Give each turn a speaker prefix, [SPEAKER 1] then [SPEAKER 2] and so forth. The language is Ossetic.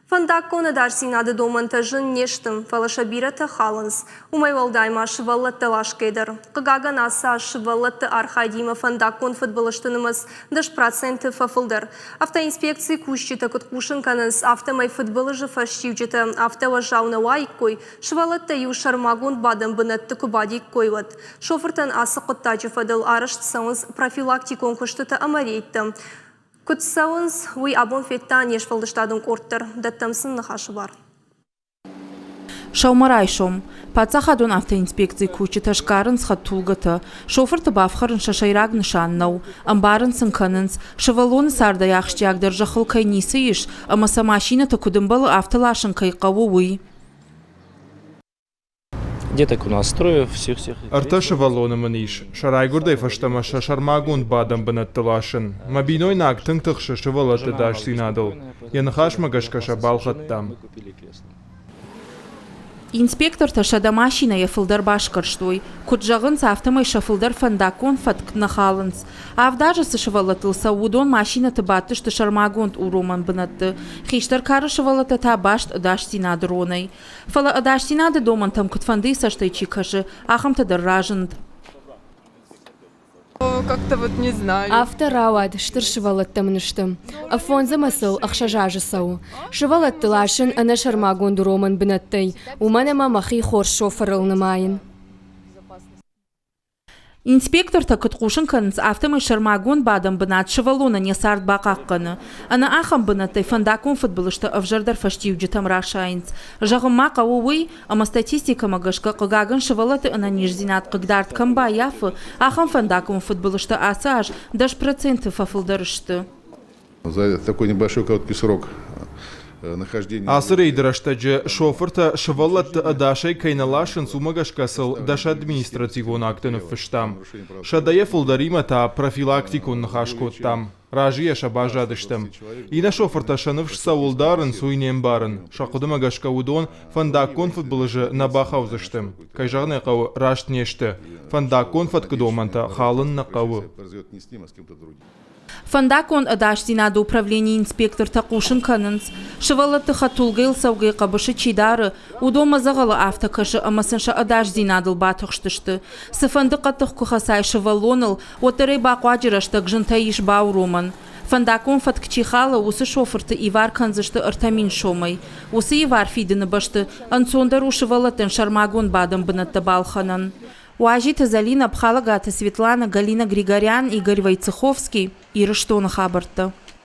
[SPEAKER 1] Фӕндаггон ӕдасдзинады домӕнтӕ зын не сты, фӕлӕ сӕ бирӕтӕ халынц. Уымӕй уӕлдай ма сывӕллӕттӕ ласгӕ дӕр. Хъыгагӕн, ацы аз сывӕллӕтты архайдимӕ фӕндаггон фыдбылызты нымӕц 10% фӕфылдӕр. Автоинспекцийы кусджытӕ куыд хъусын кӕнынц, афтӕмӕй фыдбылызы фӕстиуджытӕ афтӕ уӕззау нӕ уаиккой, сывӕллӕттӕ-иу сӕрмагонд бадӕн бынӕтты куы бадиккой, уӕд. Шофыртӕн ацы хъуыддаджы фӕдыл арӕзт цӕуынц профилактикон куыстытӕ ӕмӕ рейдтӕ. Куыд цӕуынц, уый абон федта не сфӕлдыстадон къорд дӕр. Дӕттӕм сын ныхасы бар.
[SPEAKER 2] Сӕумӕрайсом. Паддзахадон автоинспекцийы кусджытӕ сгарынц хӕдтулгӕтӕ. Шофырты бафхӕрын сӕ сӕйраг нысан нӕу. Ӕмбарын сын кӕнынц, сывӕллоны цардӕй ахсджиагдӕр зӕххыл кӕй ницы ис, ӕмӕ сӕ машинӕты куыд ӕмбӕлы, афтӕ ласын кӕй хъӕуы, уый.
[SPEAKER 3] Деток у нас трое, всех-всех.
[SPEAKER 4] Ӕртӕ сывӕллоны мын ис. Сӕ райгуырдӕй фӕстӕмӕ сӕ сӕрмагонд бадӕн бынӕтты ласын. Мӕ бинойнаг тынг тыхсы сывӕллӕтты дасдзинадыл. Йӕ ныхасмӕ гӕсгӕ сӕ балхӕдтам.
[SPEAKER 2] Инспектортӕ 100 машинӕйӕ фылдӕр басгӕрстой. Куыд зӕгъынц, афтӕмӕй сӕ фылдӕр фӕндаггон фӕтк нӕ халынц. Авд азы цы сывӕллӕттыл цӕуы, уыдон машинӕты бадтысты сӕрмагонд уромӕн бынӕтты. Хистӕр кары сывӕллӕттӕ та баст ӕдасдзинады ронӕй. Фӕлӕ ӕдасдзинады домӕнтӕм куыдфӕндыйы цӕстӕй чи кӕсы, ахӕмтӕ дӕр разынд.
[SPEAKER 5] Как-то вот не знаю.
[SPEAKER 6] Афтӕ рауад, стыр сывӕллӕттӕ мын сты. Фондз ӕмӕ сыл 6 азы цӕуы. Сывӕллӕтты ласын ӕнӕсӕрмагонд уромӕн бынӕттӕй, уымӕн ӕмӕ мӕхи хорз шофырыл нымайын.
[SPEAKER 2] Инспектортӕ куыд хъусын кӕнынц, афтӕмӕй сӕрмагонд бадӕн бынат сывӕллонӕн йӕ цард бахъахъхъӕны. Ӕнӕ ахӕм бынӕттӕй фӕндаггон фыдбылызтӕ ӕвзӕрдӕр фӕстиуджытӕм расайынц. Зӕгъын ма хъӕуы уый, ӕмӕ статистикӕмӕ гӕсгӕ хъыгагӕн сывӕллӕтты ӕнӕниздзинад хъыгдард кӕм баййафы, ахӕм фӕндаггон фыдбылызтӕ ацы аз 10% фӕфылдӕр сты.
[SPEAKER 7] За такой небольшой короткий срок нахождения.
[SPEAKER 4] Ацы рейды рӕстӕджы шофыртӕ сывӕллӕтты ӕдасӕй кӕй нӕ ласынц, уымӕ гӕсгӕ сыл 10 административон акты ныффыстам. Сӕдӕйӕ фылдӕримӕ та профилактикон ныхас кодтам. Разыйӕ сӕ баззадыстӕм. Иннӕ шофыртӕ сӕ ныфс цӕуыл дарынц, уый не мбарын. Сӕ хъуыдымӕ гӕсгӕ уыдон фӕндаггон фыдбылызы нӕ бахаудзысты. Кӕй зӕгъын ӕй хъӕуы, раст не сты. Фӕндаггон фӕткы домӕнтӕ халын нӕ хъӕуы.
[SPEAKER 2] Фӕндаггон ӕдасдзинады управленийы инспектортӕ хъусын кӕнынц, сывӕллӕтты хӕдтулгӕйыл цӕугӕ хъӕбысы чи дары, уыдонмӕ дзӕгъӕлы афтӕ кӕсы ӕмӕ сын сӕ ӕдасдзинадыл батыхстысты. Цыфӕнды хъӕддых куы хӕцай сывӕллоныл, уӕддӕр ӕй бахъуаджы рӕстӕг зынтӕй ис бауромӕн. Фӕндаггон фӕтк чи халы, уыцы шофырты ивар кӕндзысты 3000 сомӕй. Уыцы ивар фидыны бӕсты ӕнцондӕр у сывӕллӕттӕн сӕрмагонд бадӕн бынӕттӕ балхӕнӕн. Уазиты Зӕлинӕ, Пхалӕгаты Светланӕ, Галина Григорян, Игорь Войцеховский, Ирыстоны хабӕрттӕ.